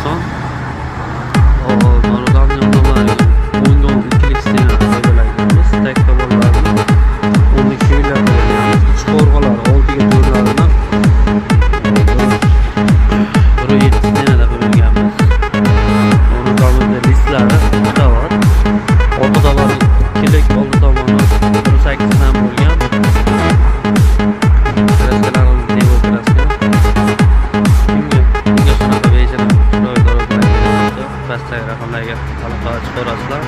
90. Darvozani yonmalariga 10 ga 10 ikkilik стена foydalanganmiz. Tag tomonlarini 10lik shvilar qo'yganmiz. Ichki qo'rg'alari 6 ga 4larini 1,7 стена da qo'yganmiz. Darvozamizni listlari qavat. Orqa tomoni ikkilik, oldi tomoni 1,8dan bo'lgan. Краска larimiz него краска. Kimga shunaqa bejirim, chiroyli darvozalar kerak bo'lsa, pastdagi raqamlarga aloqa chiqarasizlar.